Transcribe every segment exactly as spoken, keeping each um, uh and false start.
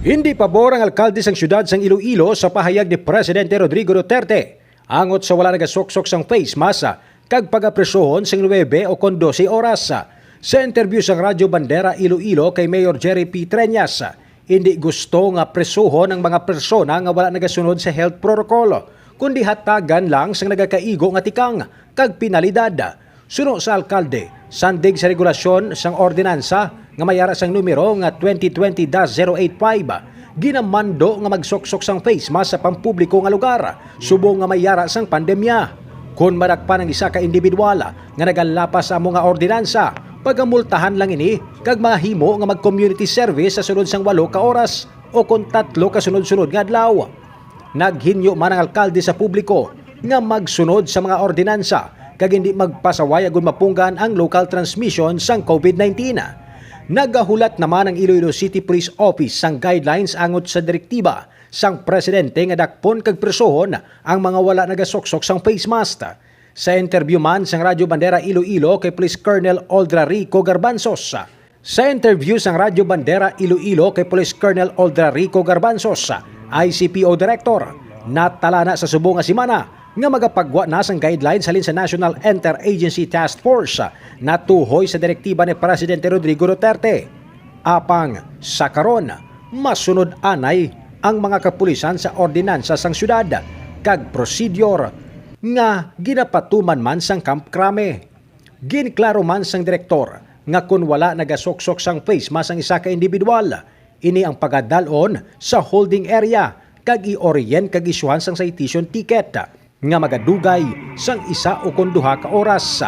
Hindi pabor ang alkalde sang siyudad sang Iloilo sa pahayag ni Presidente Rodrigo Duterte angot sa wala nagasuksok sang face mask kag pagapresohon sing nuebe o kon dose oras. Sa interview sang Radyo Bandera Iloilo kay Mayor Jerry P. Treñas, hindi gusto nga presohon ang mga persona nga wala nagasunod sa health protocol, kundi hatagan lang sang nagakaigo nga tikang kag penalidad. Suno sa alkalde, sandig sa regulasyon sang ordinansa nga may ara sang numero nga twenty twenty dash zero eight five, ginamando nga magsuksok sang face mask sa pampubliko nga lugar subong nga may ara sang pandemya. Kon madakpan ang isa ka individual nga nagalapas sa amo nga ordinansa, pagamultahan lang ini kag mahimo nga mag-community service sa sulod sang walo ka oras o kon tatlo ka sunod-sunod nga adlaw. Naghinyo man ang alkalde sa publiko nga magsunod sa mga ordinansa kag hindi magpasaway agud mapunggan ang local transmission sang COVID nineteen. Nagahulat naman ang Iloilo City Police Office sang guidelines angot sa direktiba sang presidente nga dakpon kag presohon ang mga wala nagasuksok sang face mask. Sa interview man sang Radyo Bandera Iloilo kay Police Colonel Aldra Rico Garbanzos, sa interview sang Radyo Bandera Iloilo kay Police Colonel Aldra Rico Garbanzos, I C P O Director, natala na sa subong nga semana nga magapagwa na sang guidelines halin sa National Interagency Task Force natuhoy sa direktiba ni Presidente Rodrigo Duterte. Apang sa karon, masunod anay ang mga kapulisan sa ordinansa sang siyudad kag prosedur nga ginapatuman man sang Camp Crame. Ginklaro man sang direktor nga kon wala nagasuksok sang face mask ang isa ka individual, ini ang pagadal-on sa holding area kag i-orient kag isyuhan sang citation ticket nga magadugay sang isa o kon duha ka oras.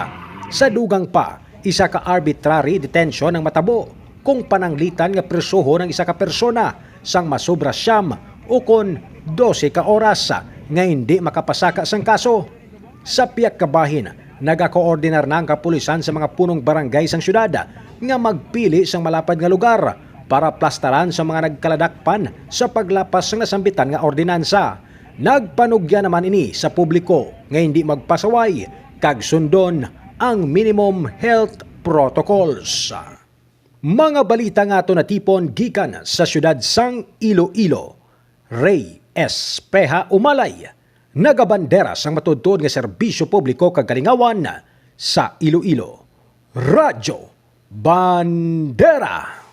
Sa dugang pa, isa ka arbitrary detention ang matabo kung pananglitan nga presohon ang isa ka persona sang masobra siyam o kon dose ka oras nga hindi makapasaka sang kaso. Sa pihak ka bahin, nagakoordinar na ang kapulisan sa mga punong barangay sang siyudad nga magpili sang malapad nga lugar para plastaran sa mga nagkaladakpan sa paglapas sang nasambitan nga ordinansa. Nagpanugya naman ini sa publiko nga hindi magpasaway kag sundon ang minimum health protocols. Mga balita nga aton natipon gikan sa siyudad sang Iloilo. Rey Espeha Umalay, nagabandera sang matuodtuod nga serbisyo publiko kag kalingawan sa Iloilo. Radyo Bandera.